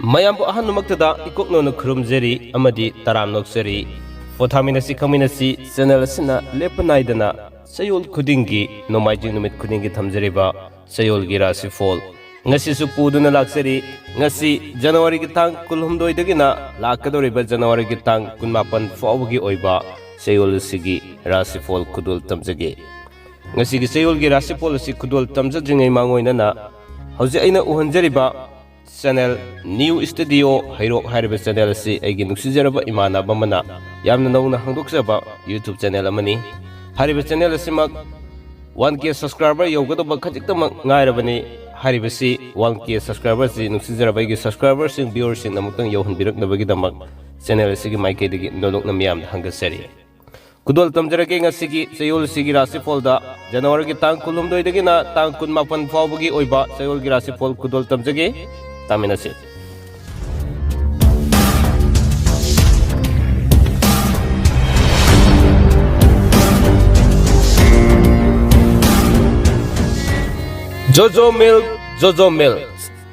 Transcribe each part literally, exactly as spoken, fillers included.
ꯃꯌꯥꯝꯕꯨ ꯑꯍꯥꯟꯕꯃꯛꯇꯗ ꯏꯀꯣꯛꯅꯧꯅ ꯈꯨꯔꯨꯝꯖꯔꯤ ꯑꯃꯗꯤ ꯇꯔꯥꯝꯅ ꯑꯣꯛꯆꯔꯤ꯫ ꯄꯣꯊꯥꯃꯤꯟꯅꯁꯤ, ꯈꯪꯃꯤꯟꯅꯁꯤ ꯆꯦꯅꯦꯜ ꯑꯁꯤꯅ ꯂꯦꯞꯄ ꯅꯥꯏꯗꯅ ꯆꯌꯣꯜ ꯈꯨꯗꯤꯡꯒꯤ, ꯅꯣꯡꯃꯥꯏꯖꯤꯡ ꯅꯨꯃꯤꯠ ꯈꯨꯗꯤꯡꯒꯤ ꯊꯝꯖꯔꯤꯕ ꯆꯌꯣꯜꯒꯤ ꯔꯥꯁꯤꯐꯣꯜ ꯉꯁꯤꯁꯨ ꯄꯨꯗꯨꯅ ꯂꯥꯛꯆꯔꯤ꯫ ꯉꯁꯤ ꯖꯅꯋꯥꯔꯤꯒꯤ ꯇꯥꯡ ꯀꯨꯟꯍꯨꯝꯗꯣꯏꯗꯒꯤꯅ ꯂꯥꯛꯀꯗꯧꯔꯤꯕ ꯖꯅꯋꯥꯔꯤꯒꯤ ꯇꯥꯡ ꯀꯨꯟꯃꯥꯄꯟ ꯐꯥꯎꯕꯒꯤ ꯑꯣꯏꯕ ꯆꯌꯣꯜ ꯑꯁꯤꯒꯤ ꯔꯥꯁꯤꯐꯣꯜ ꯈꯨꯗꯣꯜ ꯇꯝꯖꯒꯦ꯫ ꯉꯁꯤꯒꯤ ꯆꯌꯣꯜꯒꯤ ꯔꯥꯁꯤꯐꯣꯜ ꯑꯁꯤ ꯈꯨꯗꯣꯜ ꯇꯝꯖꯗ꯭ꯔꯤꯉꯩ ꯃꯥꯡꯑꯣꯏꯅꯅ ꯍꯧꯖꯤꯛ ꯑꯩꯅ ꯎꯍꯟꯖꯔꯤꯕ ꯆꯦꯅꯦꯜ ꯅ꯭ꯌꯨ ꯁ꯭ꯇꯨꯗꯤꯑꯣ ꯍꯩꯔꯣꯛ ꯍꯥꯏꯔꯤꯕ ꯆꯦꯅꯦꯜ ꯑꯁꯤ ꯑꯩꯒꯤ ꯅꯨꯡꯁꯤꯖꯔꯕ ꯏꯃꯥꯟꯅꯕ ꯑꯃꯅ ꯌꯥꯝꯅ ꯅꯧꯅ ꯍꯥꯡꯗꯣꯛꯆꯕ YouTube ꯆꯦꯅꯦꯜ ꯑꯃꯅꯤ꯫ ꯍꯥꯏꯔꯤꯕ ꯆꯦꯅꯦꯜ ꯑꯁꯤꯃꯛ ꯋꯥꯟ ꯀꯦ ꯁꯕꯁꯀ꯭ꯔꯥꯏꯕꯔ ꯌꯧꯒꯗꯧꯕ ꯈꯖꯤꯛꯇꯃꯛ ꯉꯥꯏꯔꯕꯅꯤ꯫ ꯍꯥꯏꯔꯤꯕꯁꯤ ꯋꯥꯟ ꯀꯦ ꯁꯕꯁꯀ꯭ꯔꯥꯏꯕꯔꯁꯤ ꯅꯨꯡꯁꯤꯖꯔꯕ ꯑꯩꯒꯤ ꯁꯕꯁꯀ꯭ꯔꯥꯏꯕꯔꯁꯤꯡ, ꯚ꯭ꯌꯨꯋꯔꯁꯤꯡꯅ ꯑꯃꯨꯛꯇꯪ ꯌꯧꯍꯟꯕꯤꯔꯛꯅꯕꯒꯤꯗꯃꯛ ꯆꯦꯅꯦꯜ ꯑꯁꯤꯒꯤ ꯃꯥꯏꯀꯩꯗꯒꯤ ꯅꯣꯂꯨꯛꯅ ꯃꯤꯌꯥꯝꯗ ꯍꯪꯒꯠꯆꯔꯤ꯫ ꯈꯨꯗꯣꯜ ꯇꯝꯖꯔꯒꯦ ꯉꯁꯤꯒꯤ ꯆꯌꯣꯜꯁꯤꯒꯤ ꯔꯥꯁꯤꯐꯣꯜꯗ꯫ ꯖꯅꯋꯥꯔꯤꯒꯤ ꯇꯥꯡ ꯀꯨꯟꯍꯨꯝꯗꯣꯏꯗꯒꯤꯅ ꯇꯥꯡ ꯀꯨꯟꯃꯥꯄꯟ ꯐꯥꯎꯕꯒꯤ ꯑꯣꯏꯕ ꯆꯌꯣꯜꯒꯤ ꯔꯥꯁꯤꯐꯣꯜ ꯈꯨꯗꯣꯜ ꯇꯝꯖꯒꯦ꯫ ꯇꯥꯃꯤꯟꯅꯁꯤ꯫ Jojo Milk, Jojo Milk,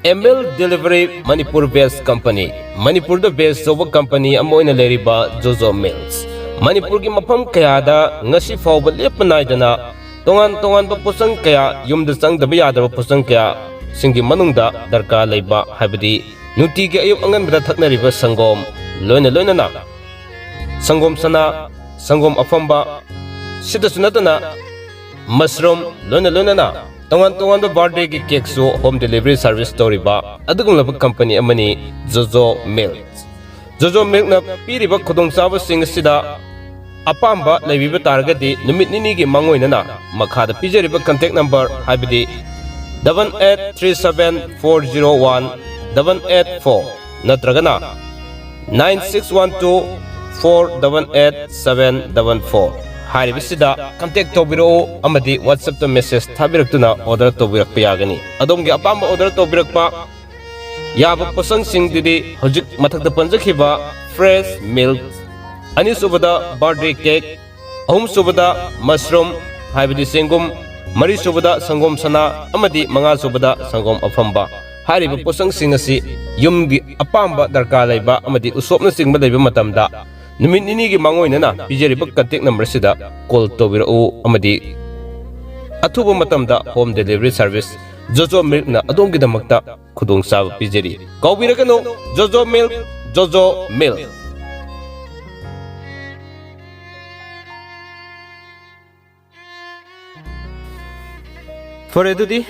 M L Delivery, Manipur Based Company, ꯃꯅꯤꯄꯨꯔꯗ ꯕꯦꯁ ꯇꯧꯕ ꯀꯝꯄꯅꯤ ꯑꯃ ꯑꯣꯏꯅ ꯂꯩꯔꯤꯕ Jojo Milks, ꯃꯅꯤꯄꯨꯔꯒꯤ ꯃꯐꯝ ꯀꯌꯥꯗ ꯉꯁꯤ ꯐꯥꯎꯕ ꯂꯦꯞꯄ ꯅꯥꯏꯗꯅ ꯇꯣꯉꯥꯟ ꯇꯣꯉꯥꯟꯕ ꯄꯣꯠꯆꯪ ꯀꯌꯥ, ꯌꯨꯝꯗ ꯆꯪꯗꯕ ꯌꯥꯗ꯭ꯔꯕ ꯄꯣꯠꯆꯪ ꯀꯌꯥꯁꯤꯡꯒꯤ ꯃꯅꯨꯡꯗ ꯗꯔꯀꯥꯔ ꯂꯩꯕ, ꯍꯥꯏꯕꯗꯤ ꯅꯨꯡꯇꯤꯒꯤ ꯑꯌꯨꯛ ꯑꯉꯟꯕꯗ ꯊꯛꯅꯔꯤꯕ ꯁꯪꯒꯣꯝ, ꯂꯣꯏꯅ ꯂꯣꯏꯅꯅ ꯁꯪꯒꯣꯝ ꯁꯅꯥ, ꯁꯪꯒꯣꯝ ꯑꯐꯝꯕ, ꯁꯤꯇꯁꯨ ꯅꯠꯇꯅ mushroom, ꯂꯣꯏꯅ ꯂꯣꯏꯅꯅ ꯇꯣꯉꯥꯟ ꯇꯣꯉꯥꯟꯕ ꯕꯥꯔꯊꯗꯦꯒꯤ ꯀꯦꯛꯁꯨ ꯍꯣꯝ ꯗꯦꯂꯤꯚꯔꯤ ꯁꯥꯔꯚꯤꯁ ꯇꯧꯔꯤꯕ ꯑꯗꯨꯒꯨꯝꯂꯕ ꯀꯝꯄꯅꯤ ꯑꯃꯅꯤ Jojo Milk꯫ Jojo Milkꯅ ꯄꯤꯔꯤꯕ ꯈꯨꯗꯣꯡꯆꯥꯕꯁꯤꯡ ꯑꯁꯤꯗ ꯑꯄꯥꯝꯕ ꯂꯩꯕꯤꯕ ꯇꯥꯔꯒꯗꯤ ꯅꯨꯃꯤꯠ ꯅꯤꯅꯤꯒꯤ ꯃꯥꯡꯑꯣꯏꯅꯅ ꯃꯈꯥꯗ ꯄꯤꯖꯔꯤꯕ contact number, ꯍꯥꯏꯕꯗꯤ double eight three seven four zero one double eight four ꯅꯠꯇ꯭ꯔꯒꯅ nine six one two four double eight seven double four ꯍꯥꯏꯔꯤꯕꯁꯤꯗ contact ꯇꯧꯕꯤꯔꯛꯎ ꯑꯃꯗꯤ WhatsAppꯇ message ꯊꯥꯕꯤꯔꯛꯇꯨꯅ order ꯇꯧꯕꯤꯔꯛꯄ ꯌꯥꯒꯅꯤ꯫ ꯑꯗꯣꯝꯒꯤ ꯑꯄꯥꯝꯕ order ꯇꯧꯕꯤꯔꯛꯄ ꯌꯥꯕ ꯄꯣꯠꯆꯪꯁꯤꯡꯗꯨꯗꯤ ꯍꯧꯖꯤꯛ ꯃꯊꯛꯇ ꯄꯟꯖꯈꯤꯕ fresh milk, ꯑꯅꯤꯁꯨꯕꯗ birthday cake, ꯑꯍꯨꯝꯁꯨꯕꯗ mushroom, ꯍꯥꯏꯕꯗꯤ ꯆꯦꯡꯒꯨꯝ, ꯃꯔꯤꯁꯨꯕꯗ ꯁꯪꯒꯣꯝ ꯁꯅꯥ ꯑꯃꯗꯤ ꯃꯉꯥꯁꯨꯕꯗ ꯁꯪꯒꯣꯝ ꯑꯐꯝꯕ꯫ ꯍꯥꯏꯔꯤꯕ ꯄꯣꯠꯆꯪꯁꯤꯡ ꯑꯁꯤ ꯌꯨꯝꯒꯤ ꯑꯄꯥꯝꯕ ꯗꯔꯀꯥꯔ ꯂꯩꯕ ꯑꯃꯗꯤ ꯎꯁꯣꯞꯅꯆꯤꯡꯕ ꯂꯩꯕ ꯃꯇꯝꯗ ꯅꯨꯃꯤꯠ ꯅꯤꯅꯤꯒꯤ ꯃꯥꯡꯑꯣꯏꯅꯅ ꯄꯤꯖꯔꯤꯕ contact number ꯑꯁꯤꯗ call ꯇꯧꯕꯤꯔꯛꯎ ꯑꯃꯗꯤ ꯑꯊꯨꯕ ꯃꯇꯝꯗ home delivery service Jojo Milkꯅ ꯑꯗꯣꯝꯒꯤꯗꯃꯛꯇ ꯈꯨꯗꯣꯡꯆꯥꯕ ꯄꯤꯖꯔꯤ꯫ ꯀꯥꯎꯕꯤꯔꯒꯅꯨ, Jojo Milk, Jojo Milk꯫ ꯐꯔꯦ, ꯑꯗꯨꯗꯤ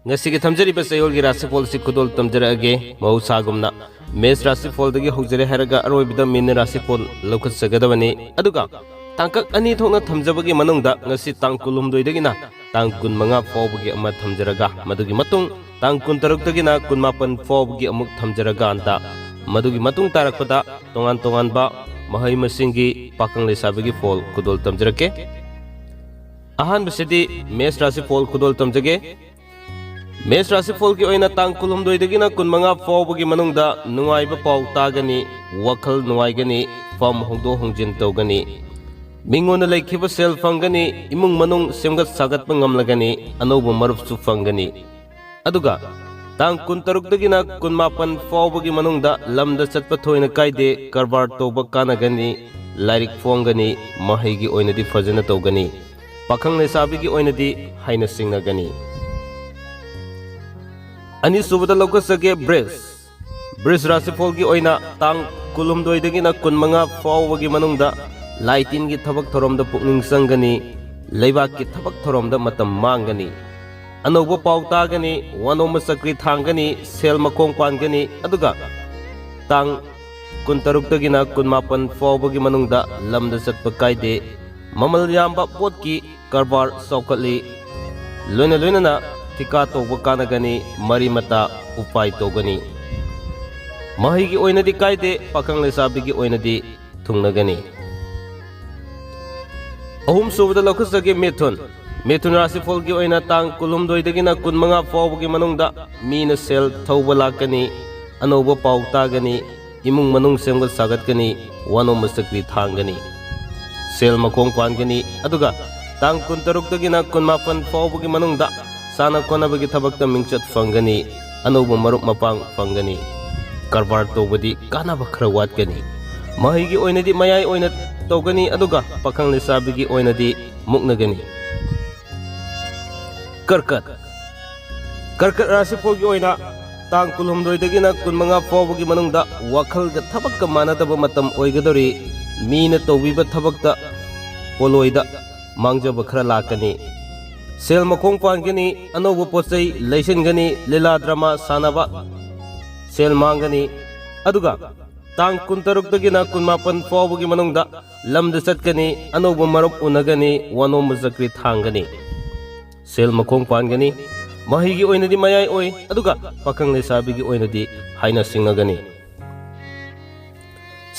ꯉꯁꯤꯒꯤ ꯊꯝꯖꯔꯤꯕ ꯆꯌꯣꯜꯒꯤ ꯔꯥꯁꯤꯐꯣꯜ ꯑꯁꯤ ꯈꯨꯗꯣꯜ ꯇꯝꯖꯔꯛꯑꯒꯦ꯫ ꯃꯍꯧꯁꯥꯒꯨꯝꯅ ꯃꯦꯁ ꯔꯥꯁꯤꯐꯣꯜꯗꯒꯤ ꯍꯧꯖꯔꯦ ꯍꯥꯏꯔꯒ ꯑꯔꯣꯏꯕꯗ ꯃꯤꯟ ꯔꯥꯁꯤꯐꯣꯜ ꯂꯧꯈꯠꯆꯒꯗꯕꯅꯤ꯫ ꯑꯗꯨꯒ ꯇꯥꯡꯀꯛ ꯑꯅꯤ ꯊꯣꯛꯅ ꯊꯝꯖꯕꯒꯤ ꯃꯅꯨꯡꯗ ꯉꯁꯤ ꯇꯥꯡ ꯀꯨꯟꯍꯨꯝꯗꯣꯏꯗꯒꯤꯅ ꯇꯥꯡ ꯀꯨꯟꯃꯉꯥ ꯐꯥꯎꯕꯒꯤ ꯑꯃ ꯊꯝꯖꯔꯒ, ꯃꯗꯨꯒꯤ ꯃꯇꯨꯡ ꯇꯥꯡ ꯀꯨꯟꯇꯔꯨꯛꯇꯒꯤꯅ ꯀꯨꯟꯃꯥꯄꯟ ꯐꯥꯎꯕꯒꯤ ꯑꯃꯨꯛ ꯊꯝꯖꯔꯀꯥꯟꯗ, ꯃꯗꯨꯒꯤ ꯃꯇꯨꯡ ꯇꯥꯔꯛꯄꯗ ꯇꯣꯉꯥꯟ ꯇꯣꯉꯥꯟꯕ ꯃꯍꯩ ꯃꯁꯤꯡꯒꯤ ꯄꯥꯈꯪ ꯂꯩꯁꯥꯕꯤꯒꯤ ꯐꯣꯜ ꯈꯨꯗꯣꯜ ꯇꯝꯖꯔꯛꯀꯦ꯫ ꯑꯍꯥꯟꯕꯁꯤꯗꯤ ꯃꯦꯁ ꯔꯥꯁꯤꯐꯣꯜ ꯈꯨꯗꯣꯜ ꯇꯝꯖꯒꯦ꯫ ꯃꯦꯁ ꯔꯥꯁꯤꯐꯣꯜꯒꯤ ꯑꯣꯏꯅ ꯇꯥꯡ ꯀꯨꯟꯍꯨꯝꯗꯣꯏꯗꯒꯤꯅ ꯀꯨꯟꯃꯉꯥ ꯐꯥꯎꯕꯒꯤ ꯃꯅꯨꯡꯗ ꯅꯨꯡꯉꯥꯏꯕ ꯄꯥꯎ ꯇꯥꯒꯅꯤ, ꯋꯥꯈꯜ ꯅꯨꯡꯉꯥꯏꯒꯅꯤ, ꯐꯝ ꯍꯣꯡꯗꯣꯛ ꯍꯣꯡꯖꯤꯟ ꯇꯧꯒꯅꯤ, ꯃꯤꯉꯣꯟꯗ ꯂꯩꯈꯤꯕ ꯁꯦꯜ ꯐꯪꯒꯅꯤ, ꯏꯃꯨꯡ ꯃꯅꯨꯡ ꯁꯦꯝꯒꯠ ꯁꯥꯒꯠꯄ ꯉꯝꯂꯒꯅꯤ, ꯑꯅꯧꯕ ꯃꯔꯨꯞꯁꯨ ꯐꯪꯒꯅꯤ꯫ ꯑꯗꯨꯒ ꯇꯥꯡ ꯀꯨꯟꯇꯔꯨꯛꯇꯒꯤꯅ ꯀꯨꯟꯃꯥꯄꯟ ꯐꯥꯎꯕꯒꯤ ꯃꯅꯨꯡꯗ ꯂꯝꯗ ꯆꯠꯄ ꯊꯣꯏꯅ ꯀꯥꯏꯗꯦ, ꯀꯔꯕꯥꯔ ꯇꯧꯕ ꯀꯥꯟꯅꯒꯅꯤ, ꯂꯥꯏꯔꯤꯛ ꯐꯣꯡꯒꯅꯤ, ꯃꯍꯩꯒꯤ ꯑꯣꯏꯅꯗꯤ ꯐꯖꯅ ꯇꯧꯒꯅꯤ, ꯄꯥꯈꯪ ꯂꯩꯁꯥꯕꯤꯒꯤ ꯑꯣꯏꯅꯗꯤ ꯍꯩꯅ ꯁꯤꯡꯅꯒꯅꯤ꯫ ꯑꯅꯤꯁꯨꯕꯗ ꯂꯧꯈꯠꯆꯒꯦ ꯕ꯭ꯔꯤꯖ꯫ ꯕ꯭ꯔꯤꯖ ꯔꯥꯁꯤꯐꯣꯜꯒꯤ ꯑꯣꯏꯅ ꯇꯥꯡ ꯀꯨꯟꯍꯨꯝꯗꯣꯏꯗꯒꯤꯅ ꯀꯨꯟꯃꯉꯥ ꯐꯥꯎꯕꯒꯤ ꯃꯅꯨꯡꯗ ꯂꯥꯏ ꯇꯤꯟꯒꯤ ꯊꯕꯛ ꯊꯧꯔꯝꯗ ꯄꯨꯛꯅꯤꯡ ꯆꯪꯒꯅꯤ, ꯂꯩꯕꯥꯛꯀꯤ ꯊꯕꯛ ꯊꯧꯔꯝꯗ ꯃꯇꯝ ꯃꯥꯡꯒꯅꯤ, ꯑꯅꯧꯕ ꯄꯥꯎ ꯇꯥꯒꯅꯤ, ꯋꯥꯅꯣꯝꯕ ꯆꯀ꯭ꯔꯤ ꯊꯥꯡꯒꯅꯤ, ꯁꯦꯜ ꯃꯈꯣꯡ ꯄꯥꯟꯒꯅꯤ꯫ ꯑꯗꯨꯒ ꯇꯥꯡ ꯀꯨꯟꯇꯔꯨꯛꯇꯒꯤꯅ ꯀꯨꯟꯃꯥꯄꯟ ꯐꯥꯎꯕꯒꯤ ꯃꯅꯨꯡꯗ ꯂꯝꯗ ꯆꯠꯄ ꯀꯥꯏꯗꯦ, ꯃꯃꯜ ꯌꯥꯝꯕ ꯄꯣꯠꯀꯤ ꯀꯔꯕꯥꯔ ꯆꯥꯎꯈꯠꯂꯤ, ꯂꯣꯏꯅ ꯂꯣꯏꯅꯅ ꯊꯤꯀꯥ ꯇꯧꯕ ꯀꯥꯟꯅꯒꯅꯤ, ꯃꯔꯤ ꯃꯇꯥ ꯎꯄꯥꯏ ꯇꯧꯒꯅꯤ꯫ ꯃꯍꯩꯒꯤ ꯑꯣꯏꯅꯗꯤ ꯀꯥꯏꯗꯦ, ꯄꯥꯈꯪ ꯂꯩꯁꯥꯕꯤꯒꯤ ꯑꯣꯏꯅꯗꯤ ꯊꯨꯡꯅꯒꯅꯤ꯫ ꯑꯍꯨꯝꯁꯨꯕꯗ ꯂꯧꯈꯠꯆꯒꯦ ꯃꯤꯊꯨꯟ꯫ ꯃꯤꯊꯨꯟ ꯔꯥꯁꯤꯐꯣꯜꯒꯤ ꯑꯣꯏꯅ ꯇꯥꯡ ꯀꯨꯟꯍꯨꯝꯗꯣꯏꯗꯒꯤꯅ ꯀꯨꯟꯃꯉꯥ ꯐꯥꯎꯕꯒꯤ ꯃꯅꯨꯡꯗ ꯃꯤꯅ ꯁꯦꯜ ꯊꯧꯕ ꯂꯥꯛꯀꯅꯤ, ꯑꯅꯧꯕ ꯄꯥꯎ ꯇꯥꯒꯅꯤ, ꯏꯃꯨꯡ ꯃꯅꯨꯡ ꯁꯦꯝꯒꯠ ꯁꯥꯒꯠꯀꯅꯤ, ꯋꯥꯅꯣꯝꯕ ꯆꯀ꯭ꯔꯤ ꯊꯥꯡꯒꯅꯤ, ꯁꯦꯜ ꯃꯈꯣꯡ ꯄꯥꯟꯒꯅꯤ꯫ ꯑꯗꯨꯒ ꯇꯥꯡ ꯀꯨꯟꯇꯔꯨꯛꯇꯒꯤꯅ ꯀꯨꯟꯃꯥꯄꯟ ꯐꯥꯎꯕꯒꯤ ꯃꯅꯨꯡꯗ ꯁꯥꯟꯅ ꯈꯣꯠꯅꯕꯒꯤ ꯊꯕꯛꯇ ꯃꯤꯡꯆꯠ ꯐꯪꯒꯅꯤ, ꯑꯅꯧꯕ ꯃꯔꯨꯞ ꯃꯄꯥꯡ ꯐꯪꯒꯅꯤ꯫ ꯀꯔꯕꯥꯔ ꯇꯧꯕꯗꯤ ꯀꯥꯟꯅꯕ ꯈꯔ ꯋꯥꯠꯀꯅꯤ꯫ ꯃꯍꯩꯒꯤ ꯑꯣꯏꯅꯗꯤ ꯃꯌꯥꯏ ꯑꯣꯏꯅ ꯇꯧꯒꯅꯤ, ꯑꯗꯨꯒ ꯄꯥꯈꯪ ꯂꯩꯁꯥꯕꯤꯒꯤ ꯑꯣꯏꯅꯗꯤ ꯃꯨꯛꯅꯒꯅꯤ꯫ ꯀꯔꯀꯠ꯫ ꯀꯔꯀꯠ ꯔꯥꯁꯤꯐꯣꯜꯒꯤ ꯑꯣꯏꯅ ꯇꯥꯡ ꯀꯨꯟꯍꯨꯝꯗꯣꯏꯗꯒꯤꯅ ꯀꯨꯟꯃꯉꯥ ꯐꯥꯎꯕꯒꯤ ꯃꯅꯨꯡꯗ ꯋꯥꯈꯜꯒ ꯊꯕꯛꯀ ꯃꯥꯟꯅꯗꯕ ꯃꯇꯝ ꯑꯣꯏꯒꯗꯧꯔꯤ꯫ ꯃꯤꯅ ꯇꯧꯕꯤꯕ ꯊꯕꯛꯇ ꯄꯣꯂꯣꯏꯗ ꯃꯥꯡꯖꯕ ꯈꯔ ꯂꯥꯛꯀꯅꯤ꯫ ꯁꯦꯜ ꯃꯈꯣꯡ ꯄꯥꯟꯒꯅꯤ, ꯑꯅꯧꯕ ꯄꯣꯠ ꯆꯩ ꯂꯩꯁꯤꯟꯒꯅꯤ, ꯂꯤꯂꯥ ꯗ꯭ꯔꯃꯥ ꯁꯥꯟꯅꯕ ꯁꯦꯜ ꯃꯥꯡꯒꯅꯤ꯫ ꯑꯗꯨꯒ ꯇꯥꯡ ꯀꯨꯟꯇꯔꯨꯛꯇꯒꯤꯅ ꯀꯨꯟꯃꯥꯄꯟ ꯐꯥꯎꯕꯒꯤ ꯃꯅꯨꯡꯗ ꯂꯝꯗ ꯆꯠꯀꯅꯤ, ꯑꯅꯧꯕ ꯃꯔꯨꯞ ꯎꯅꯒꯅꯤ, ꯋꯥꯅꯣꯝꯕ ꯆꯀ꯭ꯔꯤ ꯊꯥꯡꯒꯅꯤ꯫ ꯁꯦꯜ ꯃꯈꯣꯡ ꯄꯥꯟꯒꯅꯤ꯫ ꯃꯍꯩꯒꯤ ꯑꯣꯏꯅꯗꯤ ꯃꯌꯥꯏ ꯑꯣꯏ, ꯑꯗꯨꯒ ꯄꯥꯈꯪ ꯂꯩꯁꯥꯕꯤꯒꯤ ꯑꯣꯏꯅꯗꯤ ꯍꯥꯏꯅ ꯁꯤꯡꯅꯒꯅꯤ꯫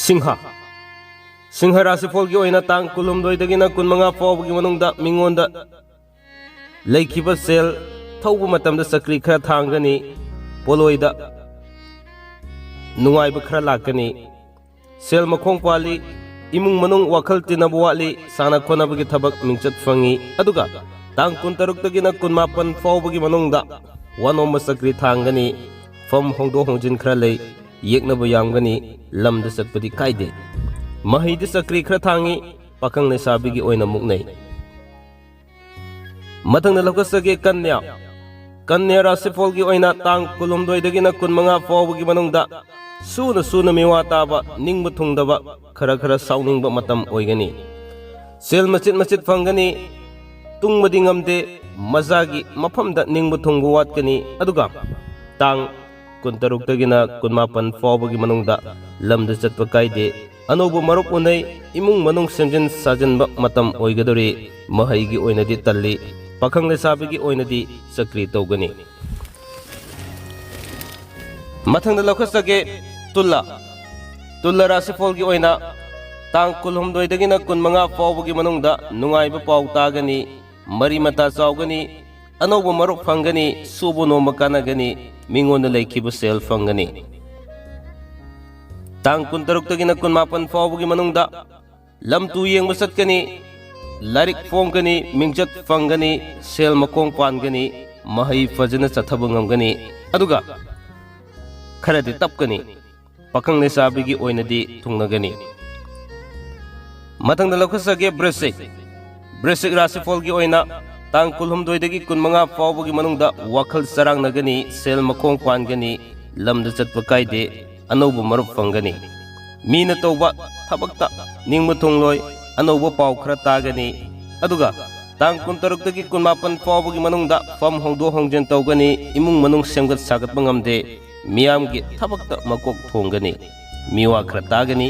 ꯁꯤꯡꯍ꯫ ꯁꯤꯡꯍ ꯔꯥꯁꯤꯐꯣꯜꯒꯤ ꯑꯣꯏꯅ ꯇꯥꯡ ꯀꯨꯟꯍꯨꯝꯗꯣꯏꯗꯒꯤꯅ ꯀꯨꯟꯃꯉꯥ ꯐꯥꯎꯕꯒꯤ ꯃꯅꯨꯡꯗ ꯃꯤꯉꯣꯟꯗ ꯂꯩꯈꯤꯕ ꯁꯦꯜ ꯊꯧꯕ ꯃꯇꯝꯗ ꯆꯀ꯭ꯔꯤ ꯈꯔ ꯊꯥꯡꯒꯅꯤ, ꯄꯣꯂꯣꯏꯗ ꯅꯨꯡꯉꯥꯏꯕ ꯈꯔ ꯂꯥꯛꯀꯅꯤ꯫ ꯁꯦꯜ ꯃꯈꯣꯡ ꯄꯥꯜꯂꯤ, ꯏꯃꯨꯡ ꯃꯅꯨꯡ ꯋꯥꯈꯜ ꯇꯤꯟꯅꯕ ꯋꯥꯠꯂꯤ, ꯁꯥꯟꯅ ꯈꯣꯠꯅꯕꯒꯤ ꯊꯕꯛ ꯃꯤꯡꯆꯠ ꯐꯪꯉꯤ꯫ ꯑꯗꯨꯒ ꯇꯥꯡ ꯀꯨꯟꯇꯔꯨꯛꯇꯒꯤꯅ ꯀꯨꯟꯃꯥꯄꯟ ꯐꯥꯎꯕꯒꯤ ꯃꯅꯨꯡꯗ ꯋꯥꯅꯣꯝꯕ ꯆꯀ꯭ꯔꯤ ꯊꯥꯡꯒꯅꯤ, ꯐꯝ ꯍꯣꯡꯗꯣꯛ ꯍꯣꯡꯖꯤꯟ ꯈꯔ ꯂꯩ, ꯌꯦꯛꯅꯕ ꯌꯥꯝꯒꯅꯤ, ꯂꯝꯗ ꯆꯠꯄꯗꯤ ꯀꯥꯏꯗꯦ꯫ ꯃꯍꯩꯗꯤ ꯆꯀ꯭ꯔꯤ ꯈꯔ ꯊꯥꯡꯉꯤ, ꯄꯥꯈꯪ ꯂꯩꯁꯥꯕꯤꯒꯤ ꯑꯣꯏꯅ ꯃꯨꯛꯅꯩ꯫ ꯃꯊꯪꯗ ꯂꯧꯈꯠꯆꯒꯦ ꯀꯟꯌꯥ꯫ ꯀꯟꯌꯥ ꯔꯥꯁꯤꯐꯣꯜꯒꯤ ꯑꯣꯏꯅ ꯇꯥꯡ ꯀꯨꯟꯍꯨꯝꯗꯣꯏꯗꯒꯤꯅ ꯀꯨꯟꯃꯉꯥ ꯐꯥꯎꯕꯒꯤ ꯃꯅꯨꯡꯗ ꯁꯨꯅ ꯁꯨꯅ ꯃꯤꯋꯥ ꯇꯥꯕ, ꯅꯤꯡꯕ ꯊꯨꯡꯗꯕ, ꯈꯔ ꯈꯔ ꯁꯥꯎꯅꯤꯡꯕ ꯃꯇꯝ ꯑꯣꯏꯒꯅꯤ꯫ ꯁꯦꯜ ꯃꯆꯤꯠ ꯃꯆꯤꯠ ꯐꯪꯒꯅꯤ, ꯇꯨꯡꯕꯗꯤ ꯉꯝꯗꯦ, ꯃꯖꯥꯒꯤ ꯃꯐꯝꯗ ꯅꯤꯡꯕ ꯊꯨꯡꯕ ꯋꯥꯠꯀꯅꯤ꯫ ꯑꯗꯨꯒ ꯇꯥꯡ ꯀꯨꯟꯇꯔꯨꯛꯇꯒꯤꯅ ꯀꯨꯟꯃꯥꯄꯟ ꯐꯥꯎꯕꯒꯤ ꯃꯅꯨꯡꯗ ꯂꯝꯗ ꯆꯠꯄ ꯀꯥꯏꯗꯦ꯫ ꯑꯅꯧꯕ ꯃꯔꯨꯞ ꯎꯅꯩ, ꯏꯃꯨꯡ ꯃꯅꯨꯡ ꯁꯦꯝꯖꯤꯟ ꯁꯥꯖꯤꯟꯕ ꯃꯇꯝ ꯑꯣꯏꯒꯗꯧꯔꯤ꯫ ꯃꯍꯩꯒꯤ ꯑꯣꯏꯅꯗꯤ ꯇꯜꯂꯤ, ꯄꯥꯈꯪ ꯂꯩꯁꯥꯕꯤꯒꯤ ꯑꯣꯏꯅꯗꯤ ꯆꯀ꯭ꯔꯤ ꯇꯧꯒꯅꯤ꯫ ꯃꯊꯪꯗ ꯂꯧꯈꯠꯆꯒꯦ ꯇꯨꯂꯥ꯫ ꯇꯨꯂꯥ ꯔꯥꯁꯤꯐꯣꯜꯒꯤ ꯑꯣꯏꯅ ꯇꯥꯡ ꯀꯨꯟꯍꯨꯝꯗꯣꯏꯗꯒꯤꯅ ꯀꯨꯟꯃꯉꯥ ꯐꯥꯎꯕꯒꯤ ꯃꯅꯨꯡꯗ ꯅꯨꯡꯉꯥꯏꯕ ꯄꯥꯎ ꯇꯥꯒꯅꯤ, ꯃꯔꯤ ꯃꯇꯥ ꯆꯥꯎꯒꯅꯤ, ꯑꯅꯧꯕ ꯃꯔꯨꯞ ꯐꯪꯒꯅꯤ, ꯁꯨꯕ ꯅꯣꯝꯕ ꯀꯥꯟꯅꯒꯅꯤ, ꯃꯤꯉꯣꯟꯗ ꯂꯩꯈꯤꯕ ꯁꯦꯜ ꯐꯪꯒꯅꯤ꯫ ꯇꯥꯡ ꯀꯨꯟꯇꯔꯨꯛꯇꯒꯤꯅ ꯀꯨꯟꯃꯥꯄꯟ ꯐꯥꯎꯕꯒꯤ ꯃꯅꯨꯡꯗ ꯂꯝ ꯇꯨ ꯌꯦꯡꯕ ꯆꯠꯀꯅꯤ, ꯂꯥꯏꯔꯤꯛ ꯐꯣꯡꯒꯅꯤ, ꯃꯤꯡꯆꯠ ꯐꯪꯒꯅꯤ, ꯁꯦꯜ ꯃꯈꯣꯡ ꯄꯥꯟꯒꯅꯤ, ꯃꯍꯩ ꯐꯖꯅ ꯆꯠꯊꯕ ꯉꯝꯒꯅꯤ꯫ ꯑꯗꯨꯒ ꯈꯔꯗꯤ ꯇꯞꯀꯅꯤ꯫ ꯄꯥꯈꯪ ꯂꯩꯁꯥꯕꯤꯒꯤ ꯑꯣꯏꯅꯗꯤ ꯊꯨꯡꯅꯒꯅꯤ꯫ ꯃꯊꯪꯗ ꯂꯧꯈꯠꯆꯒꯦ ꯕ꯭ꯔꯤꯁꯤꯛ꯫ ꯕ꯭ꯔꯤꯁꯤꯛ ꯔꯥꯁꯤꯐꯣꯜꯒꯤ ꯑꯣꯏꯅ ꯇꯥꯡ ꯀꯨꯟꯍꯨꯝꯗꯣꯏꯗꯒꯤ ꯀꯨꯟꯃꯉꯥ ꯐꯥꯎꯕꯒꯤ ꯃꯅꯨꯡꯗ ꯋꯥꯈꯜ ꯆꯔꯥꯡꯅꯒꯅꯤ, ꯁꯦꯜ ꯃꯈꯣꯡ ꯄꯥꯟꯒꯅꯤ, ꯂꯝꯗ ꯆꯠꯄ ꯀꯥꯏꯗꯦ, ꯑꯅꯧꯕ ꯃꯔꯨꯞ ꯐꯪꯒꯅꯤ꯫ ꯃꯤꯅ ꯇꯧꯕ ꯊꯕꯛꯇ ꯅꯤꯡꯕ ꯊꯨꯡꯂꯣꯏ, ꯑꯅꯧꯕ ꯄꯥꯎ ꯈꯔ ꯇꯥꯒꯅꯤ꯫ ꯑꯗꯨꯒ ꯇꯥꯡ ꯀꯨꯟꯇꯔꯨꯛꯇꯒꯤ ꯀꯨꯟꯃꯥꯄꯟ ꯐꯥꯎꯕꯒꯤ ꯃꯅꯨꯡꯗ ꯐꯝ ꯍꯣꯡꯗꯣꯛ ꯍꯣꯡꯖꯤꯟ ꯇꯧꯒꯅꯤ, ꯏꯃꯨꯡ ꯃꯅꯨꯡ ꯁꯦꯝꯒꯠ ꯁꯥꯒꯠꯄ ꯉꯝꯗꯦ, ꯃꯤꯌꯥꯝꯒꯤ ꯊꯕꯛꯇ ꯃꯀꯣꯛ ꯊꯣꯡꯒꯅꯤ, ꯃꯤꯋꯥ ꯈꯔ ꯇꯥꯒꯅꯤ,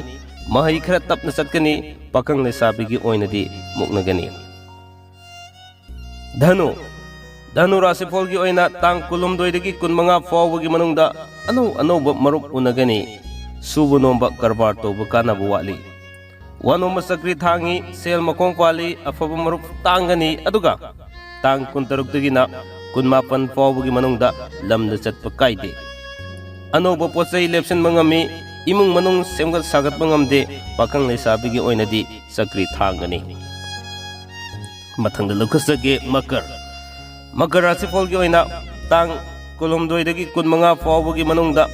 ꯃꯍꯩ ꯈꯔ ꯇꯞꯅ ꯆꯠꯀꯅꯤ, ꯄꯥꯈꯪ ꯂꯩꯁꯥꯕꯤꯒꯤ ꯑꯣꯏꯅꯗꯤ ꯃꯨꯛꯅꯒꯅꯤ꯫ ꯙꯅꯨ꯫ ꯙꯅꯨ ꯔꯥꯁꯤꯐꯣꯜꯒꯤ ꯑꯣꯏꯅ ꯇꯥꯡ ꯀꯨꯟꯍꯨꯝꯗꯣꯏꯗꯒꯤ ꯀꯨꯟꯃꯉꯥ ꯐꯥꯎꯕꯒꯤ ꯃꯅꯨꯡꯗ ꯑꯅꯧ ꯑꯅꯧꯕ ꯃꯔꯨꯞ ꯎꯅꯒꯅꯤ꯫ ꯁꯨꯕ ꯅꯣꯝꯕ ꯀꯔꯕꯥꯔ ꯇꯧꯕ ꯀꯥꯟꯅꯕ ꯋꯥꯠꯂꯤ꯫ ꯋꯥ ꯅꯣꯝꯕ ꯆꯀ꯭ꯔꯤ ꯊꯥꯡꯉꯤ, ꯁꯦꯜ ꯃꯈꯣꯡ ꯄꯥꯜꯂꯤ, ꯑꯐꯕ ꯃꯔꯨꯞ ꯇꯥꯡꯒꯅꯤ꯫ ꯑꯗꯨꯒ ꯇꯥꯡ ꯀꯨꯟꯇꯔꯨꯛꯇꯒꯤꯅ ꯀꯨꯟꯃꯥꯄꯟ ꯐꯥꯎꯕꯒꯤ ꯃꯅꯨꯡꯗ ꯂꯝꯗ ꯆꯠꯄ ꯀꯥꯏꯗꯦ꯫ ꯑꯅꯧꯕ ꯄꯣꯠ ꯆꯩ ꯂꯦꯞꯁꯤꯟꯕ ꯉꯝꯃꯤ, ꯏꯃꯨꯡ ꯃꯅꯨꯡ ꯁꯦꯝꯒꯠ ꯁꯥꯒꯠꯄ ꯉꯝꯗꯦ, ꯄꯥꯈꯪ ꯂꯩꯁꯥꯕꯤꯒꯤ ꯑꯣꯏꯅꯗꯤ ꯆꯀ꯭ꯔꯤ ꯊꯥꯡꯒꯅꯤ꯫ ꯃꯊꯪꯗ ꯂꯧꯈꯠꯆꯒꯦ ꯃꯀꯔ꯫ ꯃꯀꯔ ꯔꯥꯁꯤꯐꯣꯜꯒꯤ ꯑꯣꯏꯅ ꯇꯥꯡ ꯀꯨꯟꯍꯨꯝꯗꯣꯏꯗꯒꯤ ꯀꯨꯟꯃꯉꯥ ꯐꯥꯎꯕꯒꯤ ꯃꯅꯨꯡꯗ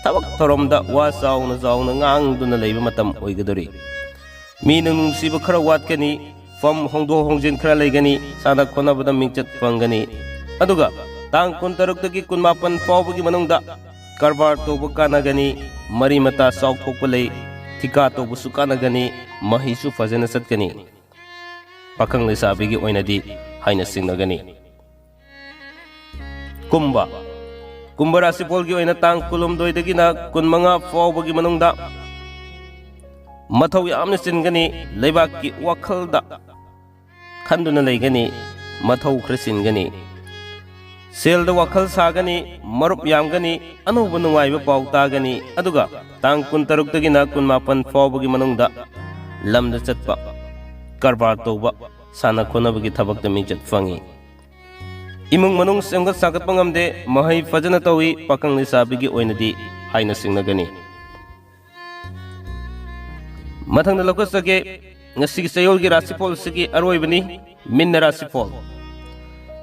ꯊꯕꯛ ꯊꯧꯔꯝꯗ ꯋꯥ ꯆꯥꯎꯅ ꯆꯥꯎꯅ ꯉꯥꯡꯗꯨꯅ ꯂꯩꯕ ꯃꯇꯝ ꯑꯣꯏꯒꯗꯧꯔꯤ꯫ ꯃꯤꯅ ꯅꯨꯡꯁꯤꯕ ꯈꯔ ꯋꯥꯠꯀꯅꯤ, ꯐꯝ ꯍꯣꯡꯗꯣꯛ ꯍꯣꯡꯖꯤꯟ ꯈꯔ ꯂꯩꯒꯅꯤ, ꯁꯥꯟꯅ ꯈꯣꯠꯅꯕꯗ ꯃꯤꯡꯆꯠ ꯐꯪꯒꯅꯤ꯫ ꯑꯗꯨꯒ ꯇꯥꯡ ꯀꯨꯟꯇꯔꯨꯛꯇꯒꯤ ꯀꯨꯟꯃꯥꯄꯟ ꯐꯥꯎꯕꯒꯤ ꯃꯅꯨꯡꯗ ꯀꯔꯕꯥꯔ ꯇꯧꯕ ꯀꯥꯟꯅꯒꯅꯤ, ꯃꯔꯤ ꯃꯇꯥ ꯆꯥꯎꯊꯣꯛꯄ ꯂꯩ, ꯊꯤꯀꯥ ꯇꯧꯕꯁꯨ ꯀꯥꯟꯅꯒꯅꯤ, ꯃꯍꯩꯁꯨ ꯐꯖꯅ ꯆꯠꯀꯅꯤ꯫ ꯄꯥꯈꯪ ꯂꯩꯁꯥꯕꯤꯒꯤ ꯑꯣꯏꯅꯗꯤ ꯍꯥꯏꯅ ꯆꯤꯡꯅꯒꯅꯤ꯫ ꯀꯨꯝꯚ꯫ ꯀꯨꯝꯚ ꯔꯥꯁꯤꯐꯣꯜꯒꯤ ꯑꯣꯏꯅ ꯇꯥꯡ ꯀꯨꯟꯍꯨꯝꯗꯣꯏꯗꯒꯤꯅ ꯀꯨꯟꯃꯉꯥ ꯐꯥꯎꯕꯒꯤ ꯃꯅꯨꯡꯗ ꯃꯊꯧ ꯌꯥꯝꯅ ꯆꯤꯟꯒꯅꯤ, ꯂꯩꯕꯥꯛꯀꯤ ꯋꯥꯈꯜꯗ ꯈꯟꯗꯨꯅ ꯂꯩꯒꯅꯤ, ꯃꯊꯧ ꯈꯔ ꯆꯤꯟꯒꯅꯤ꯫ ꯁꯦꯜꯗ ꯋꯥꯈꯜ ꯁꯥꯒꯅꯤ, ꯃꯔꯨꯞ ꯌꯥꯝꯒꯅꯤ, ꯑꯅꯧꯕ ꯅꯨꯡꯉꯥꯏꯕ ꯄꯥꯎ ꯇꯥꯒꯅꯤ꯫ ꯑꯗꯨꯒ ꯇꯥꯡ ꯀꯨꯟꯇꯔꯨꯛꯇꯒꯤꯅ ꯀꯨꯟꯃꯥꯄꯟ ꯐꯥꯎꯕꯒꯤ ꯃꯅꯨꯡꯗ ꯂꯝꯗ ꯆꯠꯄ, ꯀꯔꯕꯥꯔ ꯇꯧꯕ, ꯁꯥꯟꯅ ꯈꯣꯠꯅꯕꯒꯤ ꯊꯕꯛꯇ ꯃꯤꯡꯆꯠ ꯐꯪꯏ꯫ ꯏꯃꯨꯡ ꯃꯅꯨꯡ ꯁꯦꯝꯒꯠ ꯁꯥꯒꯠꯄ ꯉꯝꯗꯦ, ꯃꯍꯩ ꯐꯖꯅ ꯇꯧꯏ, ꯄꯥꯈꯪ ꯂꯩꯁꯥꯕꯤꯒꯤ ꯑꯣꯏꯅꯗꯤ ꯍꯥꯏꯅ ꯆꯤꯡꯅꯒꯅꯤ꯫ ꯃꯊꯪꯗ ꯂꯧꯈꯠꯆꯒꯦ ꯉꯁꯤꯒꯤ ꯆꯌꯣꯜꯒꯤ ꯔꯥꯁꯤꯐꯣꯜ ꯑꯁꯤꯒꯤ ꯑꯔꯣꯏꯕꯅꯤ, ꯃꯤꯟꯅ ꯔꯥꯁꯤꯐꯣꯜ꯫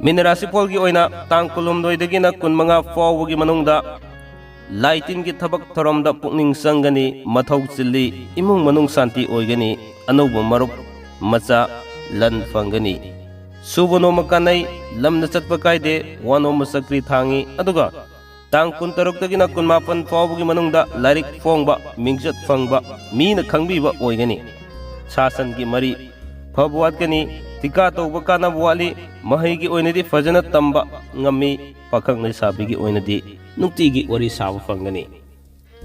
ꯃꯤꯅ ꯔꯥꯁꯤꯐꯣꯜꯒꯤ ꯑꯣꯏꯅ ꯇꯥꯡ ꯀꯨꯟꯍꯨꯝꯗꯣꯏꯗꯒꯤꯅ ꯀꯨꯟꯃꯉꯥ ꯐꯥꯎꯕꯒꯤ ꯃꯅꯨꯡꯗ ꯂꯥꯏ ꯇꯤꯟꯒꯤ ꯊꯕꯛ ꯊꯧꯔꯝꯗ ꯄꯨꯛꯅꯤꯡ ꯆꯪꯒꯅꯤ, ꯃꯊꯧ ꯆꯤꯜꯂꯤ, ꯏꯃꯨꯡ ꯃꯅꯨꯡ ꯁꯥꯟꯇꯤ ꯑꯣꯏꯒꯅꯤ, ꯑꯅꯧꯕ ꯃꯔꯨꯞ ꯃꯆꯥ ꯂꯟ ꯐꯪꯒꯅꯤ꯫ ꯁꯨꯕ ꯅꯣꯝꯕ ꯀꯥꯟꯅꯩ, ꯂꯝꯗ ꯆꯠꯄ ꯀꯥꯏꯗꯦ, ꯋꯥ ꯅꯣꯝꯕ ꯆꯀ꯭ꯔꯤ ꯊꯥꯡꯉꯤ꯫ ꯑꯗꯨꯒ ꯇꯥꯡ ꯀꯨꯟꯇꯔꯨꯛꯇꯒꯤꯅ ꯀꯨꯟꯃꯥꯄꯟ ꯐꯥꯎꯕꯒꯤ ꯃꯅꯨꯡꯗ ꯂꯥꯏꯔꯤꯛ ꯐꯣꯡꯕ, ꯃꯤꯡꯆꯠ ꯐꯪꯕ, ꯃꯤꯅ ꯈꯪꯕꯤꯕ ꯑꯣꯏꯒꯅꯤ꯫ ꯁꯥ ꯁꯟꯒꯤ ꯃꯔꯤ ꯐꯕ ꯋꯥꯠꯀꯅꯤ, ꯊꯤꯀꯥ ꯇꯧꯕ ꯀꯥꯟꯅꯕ ꯋꯥꯠꯂꯤ, ꯃꯍꯩꯒꯤ ꯑꯣꯏꯅꯗꯤ ꯐꯖꯅ ꯇꯝꯕ ꯉꯝꯃꯤ, ꯄꯥꯈꯪ ꯂꯩꯁꯥꯕꯤꯒꯤ ꯑꯣꯏꯅꯗꯤ ꯅꯨꯡꯇꯤꯒꯤ ꯋꯥꯔꯤ ꯁꯥꯕ ꯐꯪꯒꯅꯤ꯫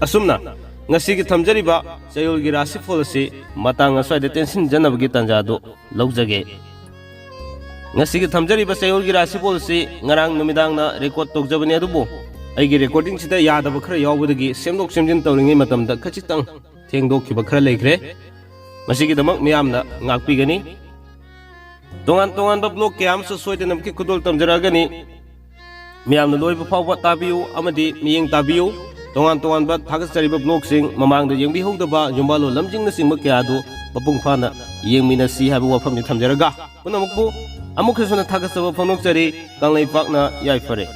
ꯑꯁꯨꯝꯅ ꯉꯁꯤꯒꯤ ꯊꯝꯖꯔꯤꯕ ꯆꯌꯣꯜꯒꯤ ꯔꯥꯁꯤꯐꯣꯜ ꯑꯁꯤ ꯃꯇꯥꯡ ꯑꯁ꯭ꯋꯥꯏꯗ ꯇꯦꯟꯁꯤꯟꯖꯅꯕꯒꯤ ꯇꯥꯟꯖꯥꯗꯨ ꯂꯧꯖꯒꯦ꯫ ꯉꯁꯤꯒꯤ ꯊꯝꯖꯔꯤꯕ ꯆꯌꯣꯜꯒꯤ ꯔꯥꯁꯤꯐꯣꯜ ꯑꯁꯤ ꯉꯔꯥꯡ ꯅꯨꯃꯤꯗꯥꯡꯅ ꯔꯦꯀꯣꯔꯗ ꯇꯧꯖꯕꯅꯤ, ꯑꯗꯨꯕꯨ ꯑꯩꯒꯤ ꯔꯦꯀꯣꯔꯗꯤꯡꯁꯤꯗ ꯌꯥꯗꯕ ꯈꯔ ꯌꯥꯎꯕꯗꯒꯤ ꯁꯦꯝꯗꯣꯛ ꯁꯦꯝꯖꯤꯟ ꯇꯧꯔꯤꯉꯩ ꯃꯇꯝꯗ ꯈꯖꯤꯛꯇꯪ ꯊꯦꯡꯗꯣꯛꯈꯤꯕ ꯈꯔ ꯂꯩꯈ꯭ꯔꯦ꯫ ꯃꯁꯤꯒꯤꯗꯃꯛ ꯃꯤꯌꯥꯝꯅ ꯉꯥꯛꯄꯤꯒꯅꯤ꯫ ꯇꯣꯉꯥꯟ ꯇꯣꯉꯥꯟꯕ ꯕ꯭ꯂꯣꯛ ꯀꯌꯥ ꯑꯃꯁꯨ ꯁꯣꯏꯗꯅꯃꯛꯀꯤ ꯈꯨꯗꯣꯜ ꯇꯝꯖꯔꯛꯑꯒꯅꯤ꯫ ꯃꯤꯌꯥꯝꯅ ꯂꯣꯏꯕ ꯐꯥꯎꯕ ꯇꯥꯕꯤꯌꯨ ꯑꯃꯗꯤ ꯃꯤꯠꯌꯦꯡ ꯇꯥꯕꯤꯌꯨ꯫ ꯇꯣꯉꯥꯟ ꯇꯣꯉꯥꯟꯕ ꯊꯥꯒꯠꯆꯔꯤꯕ ꯕ꯭ꯂꯣꯛꯁꯤꯡ, ꯃꯃꯥꯡꯗ ꯌꯦꯡꯕꯤꯍꯧꯗꯕ ꯌꯨꯝꯕꯥꯜꯂꯣꯟ ꯂꯝꯖꯤꯡꯅꯆꯤꯡꯕ ꯀꯌꯥ ꯑꯗꯨ ꯃꯄꯨꯡ ꯐꯥꯅ ꯌꯦꯡꯃꯤꯟꯅꯁꯤ ꯍꯥꯏꯕ ꯋꯥꯐꯝꯅꯤ ꯊꯝꯖꯔꯒ, ꯄꯨꯝꯅꯃꯛꯄꯨ ꯑꯃꯨꯛ ꯍꯟꯅ ꯊꯥꯒꯠꯆꯕ ꯐꯣꯡꯗꯣꯛꯆꯔꯤ꯫ ꯀꯪꯂꯩꯄꯥꯛꯅ ꯌꯥꯏꯐꯔꯦ꯫